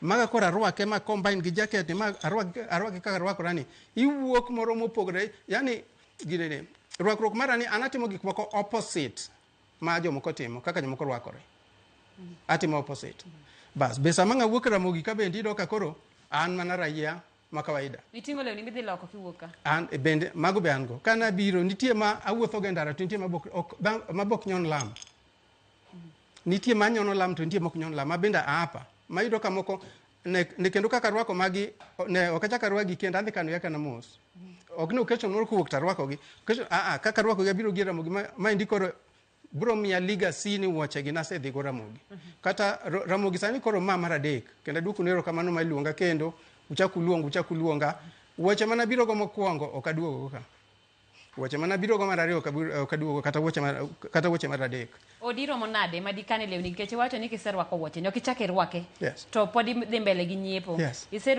Maga koro arwake ma combine gi jacket ni, ma arwake arwake kaka arwakora ni. Iwuok moro mopogore, yani ginene. Rwakruok mara ni an atimo gik moko opposite ma jomoko timo, kaka jomoko rwakore. Atimo opposite. Bas, be sama ng'a wuok Ramogi ka bende iyudo ka koro an mana raia ma kawaida. Iting'o lewni midhi loko kiwuok ka. An bende mago be an go. Ka nabiro nitie ma awuotho go e ndara to nitie mabok ok mabok nyon lam. Nitie ma nyono lam to nitie mok nyon lam. Ma bende aapa. Ma iyudo ka moko ne, ne kendo kaka arwako magi ne ok achak arwakgi kendo adhi kano akana mos. Ok ni occasion moro kowuok to arwakogi. Occasion a a kaka arwakogi abiro gi e Ramogi ma maendi koro biro miya legacy ni wuoche gi nasedhi go Ramogi. Kata Ramogi sani koro ma mar adek kendo aduoko nu erokamano ma iluonga kendo uchak uluonga uchak uluonga. Wuoche mana biro go mokwongo ok aduogo go ka. Wuoche mana biro go mar ariyo ok aduogo kata wuoche mar kata wuoche mar adek. Odi romo nade ma dikane lewni nikech iwacho ni kiserwako wuoche ni ok ichak irwake. Yes. To pod idhi mbele gi nyiepo. Yes. Ise